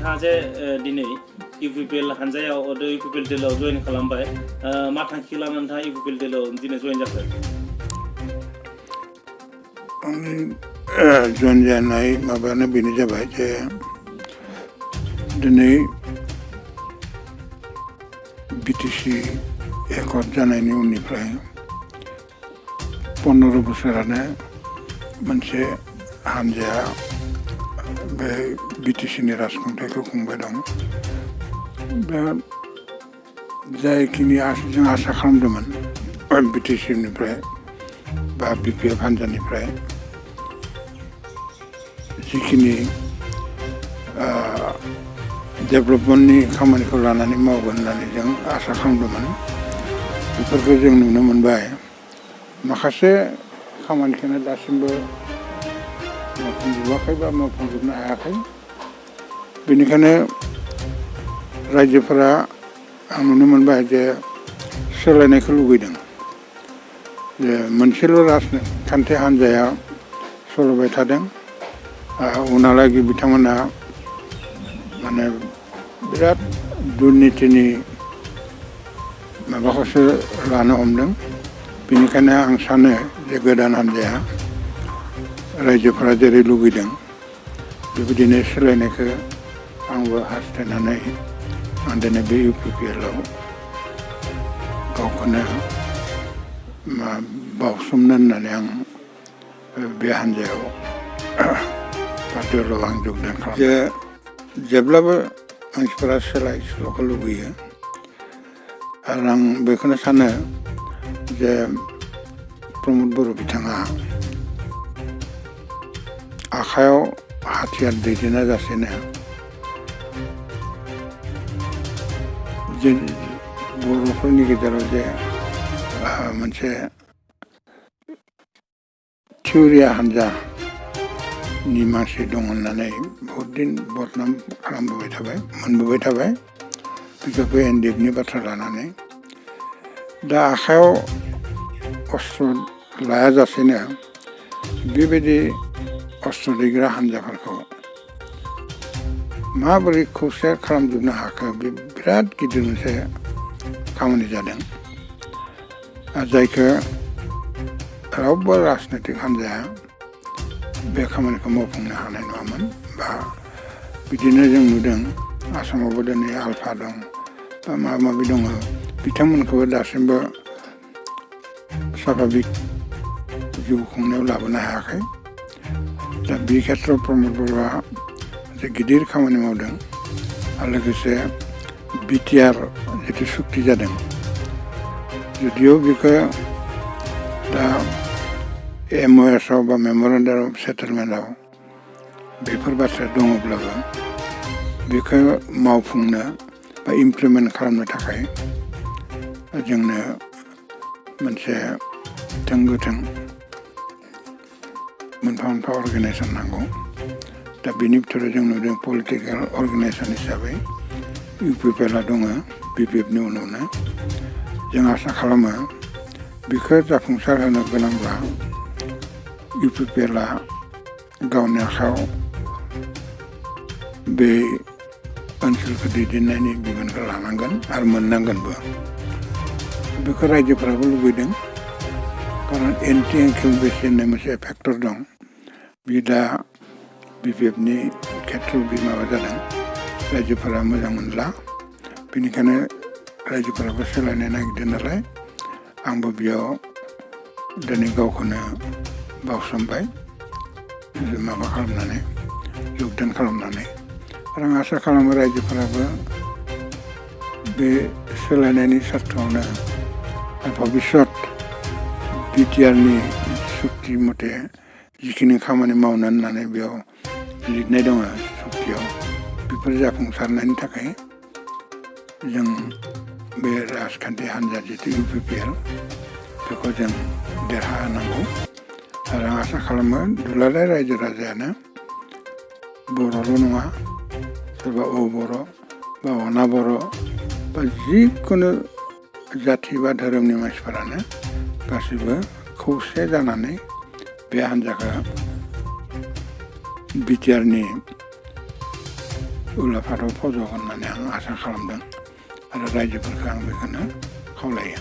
नोंथाङा जे दिनै इउपिपिएल हानजायाव इउपिपिएल दलाव जइन खालामबाय मा थांखि लानानै नोंथाङा इउपिपिएल दलाव दिनै जइन जाखो? आंनि जइन जानाय माबायानो बेनो जाबाय जे दिनै बिटिसि एकर्ड जानायनि उननिफ्राय 15 बोसोरानो मोनसे हानजाया बे बिटिसिनि राजखुंथायखौ खुंबाय दं। दा जायखिनि जों आसा खालामदोंमोन बिटिसिनिफ्राय बा बिपिएफ हानजानिफ्राय जिखिनि डेभेलपमेन्टनि खामानिखौ लानानै मावगोन होननानै जों आसा खालामदोंमोन बेफोरखौ जों नुनो मोनबाय। माखासे खामानिखौनो दासिमबो मावफुंजोबाखै बा मावफुंजोबनो हायाखै। बेनिखायनो रायजोफोरा आं नुनो मोनबाय जे सोलायनायखौ लुबैदों। जे मोनसेल' राजखान्थि हान्जाया सलायबाय थादों। उनहालागै बिथांमोना माने बिराद दुर्नितिनि माबाखौसो लानो हमदों। बेनिखायनो आं सानो जे गोदान हान्जाया रायजोफोरा जेरै लुबैदों बेबायदिनो सोलायनायखौ आंबो हास्थायनानै आं दिनै बे इउपिपिएलआव गावखौनो बावसोमनो होननानै आं बे हान्जायाव बा दलाव आं जगदान खालामो। जे जेब्लाबो मानसिफोरा सोलाय सोल'खौ लुबैयो आरो आं बेखौनो सानो जे प्रमद बर' बिथाङा आखायाव हाथियार दैदेना जासेनो जे बर'फोरनि गेजेराव जे मोनसे थिउरिया हान्जानि मानसि दं होननानै बहुद दिन बदनाम मोनबोबाय थाबाय बिखेखकै एनडिएफनि बाथ्रा लानानै। दा आखायाव अस्त्र लायाजासेनो बेबायदि अस्त्र दैग्रा हान्जाफोरखौ माबोरै खौसे खालामजोबनो हाखो बे बिराद गिदिर मोनसे खामानि जादों। जायखौ रावबो राजनैतिक हान्जाया बे खामानिखौ मावफुंनो हानाय नङामोन। बा बिदिनो जों नुदों आसामावबो दिनै आलफा दं बा माबा माबि दङ। बिथांमोनखौबो दासिमबो स्वाभाबिक जिउ खुंनायाव लाबोनो हायाखै। दा बे खेथ्रआव प्रमद बर'आ मोनसे गिदिर खामानि मावदों। आरो लोगोसे बिटिआर जिथु सुक्ति जादों जुदिअ बेखौ दा MOSआव बा मेमरेन्डाम अफ सेटेलमेन्टआव बेफोर बाथ्राया दङब्लाबो बेखौ मावफुंनो बा इमप्लिमेन्ट खालामनो थाखाय जोंनो मोनसे गोथों मोनफा मोनफा अर्गेनाइजेसन नांगौ। दा बेनि बिथोराव जों नुदों पलिटिकेल अर्गेनाइजेसन हिसाबै इउपिपिएलआ दङ बिपिएफनि उनावनो। जों आसा खालामो बेखौ जाफुंसार होनो गोनांब्ला इउपिपिएलआ गावनि आखायाव बे ओनसोलखौ दैदेननायनि बिबानखौ लानांगोन आरो मोननांगोनबो। बेखौ रायजोफोराबो लुबैदों। खारन एन्टि इनक्यूबेसन होननाय मोनसे फेक्टर दं। बे दा बिपिएफनि खेथ्रआव बे माबा जादों। रायजोफोरा मोजां मोनला। बेनिखायनो रायजोफोराबो सोलायनो नागिरदों नालाय आंबो बेयाव दिनै गावखौनो बावसोमबाय माबा खालामनानै जगदान खालामनानै। आरो आं आसा खालामो रायजोफोराबो बे सोलायनायनि सार्थआवनो भबिष्यत बिटिआरनि सुक्ति मथे जिखिनि खामानि मावनो होननानै बेयाव लिरनाय दङ सुक्तियाव बेफोर जाफुंसारनायनि थाखाय जों बे राजखान्थि हान्जा जितु इउपिपिएल बेखौ जों देरहानांगौ। आरो आं आसा खालामो दुलाराय रायजो राजायानो बर'ल' नङा सोरबा बर' बा अना बर' बा जिखुनु जाथि बा धोरोमनि मानसिफोरानो गासैबो खौसे जानानै बे हान्जाखौ बिटिआरनि उलाफादाव फज'गोन होननानै आं आसा खालामदों आरो रायजोफोरखौ आं बेखौनो खावलायो